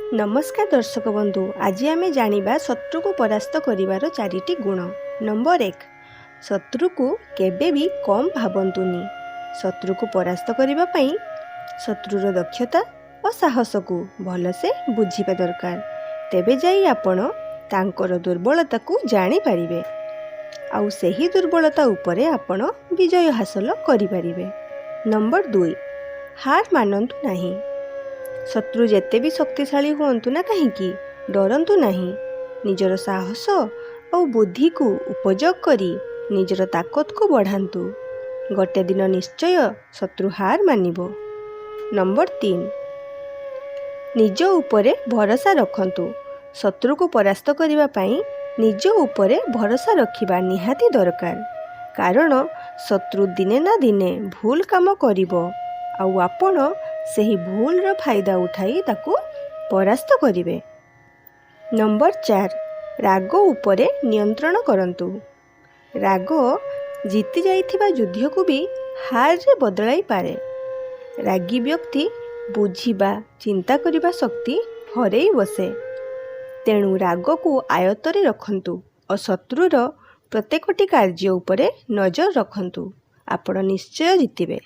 ନମସ୍କାର ଦର୍ଶକ ବନ୍ଧୁ, ଆଜି ଆମେ ଜାଣିବା ଶତ୍ରୁକୁ ପରାସ୍ତ କରିବାର ଚାରିଟି ଗୁଣ। ନମ୍ବର 1, ଶତ୍ରୁକୁ କେବେ ବି କମ୍ ଭାବନ୍ତୁନି। ଶତ୍ରୁକୁ ପରାସ୍ତ କରିବା ପାଇଁ ଶତ୍ରୁର ଦକ୍ଷତା ଓ ସାହସକୁ ଭଲସେ ବୁଝିବା ଦରକାର। ତେବେ ଯାଇ ଆପଣ ତାଙ୍କର ଦୁର୍ବଳତାକୁ ଜାଣିପାରିବେ ଆଉ ସେହି ଦୁର୍ବଳତା ଉପରେ ଆପଣ ବିଜୟ ହାସଲ କରିପାରିବେ। ନମ୍ବର 2, ହାର ମାନନ୍ତୁ ନାହିଁ। ଶତ୍ରୁ ଯେତେ ବି ଶକ୍ତିଶାଳୀ ହୁଅନ୍ତୁ ନା କାହିଁକି, ଡରନ୍ତୁ ନାହିଁ। ନିଜର ସାହସ ଆଉ ବୁଦ୍ଧିକୁ ଉପଯୋଗ କରି ନିଜର ତାକତକୁ ବଢ଼ାନ୍ତୁ। ଗୋଟେ ଦିନ ନିଶ୍ଚୟ ଶତ୍ରୁ ହାର ମାନିବ। ନମ୍ବର 3, ନିଜ ଉପରେ ଭରସା ରଖନ୍ତୁ। ଶତ୍ରୁକୁ ପରାସ୍ତ କରିବା ପାଇଁ ନିଜ ଉପରେ ଭରସା ରଖିବା ନିହାତି ଦରକାର, କାରଣ ଶତ୍ରୁ ଦିନେ ନା ଦିନେ ଭୁଲ କାମ କରିବ ଆଉ ଆପଣ ସେହି ଭୁଲର ଫାଇଦା ଉଠାଇ ତାକୁ ପରାସ୍ତ କରିବେ। ନମ୍ବର 4, ରାଗ ଉପରେ ନିୟନ୍ତ୍ରଣ କରନ୍ତୁ। ରାଗ ଜିତି ଯାଇଥିବା ଯୁଦ୍ଧକୁ ବି ହାରରେ ବଦଳାଇ ପାରେ। ରାଗି ବ୍ୟକ୍ତି ବୁଝିବା, ଚିନ୍ତା କରିବା ଶକ୍ତି ହରେଇ ବସେ। ତେଣୁ ରାଗକୁ ଆୟତରେ ରଖନ୍ତୁ ଓ ଶତ୍ରୁର ପ୍ରତ୍ୟେକଟି କାର୍ଯ୍ୟ ଉପରେ ନଜର ରଖନ୍ତୁ। ଆପଣ ନିଶ୍ଚୟ ଜିତିବେ।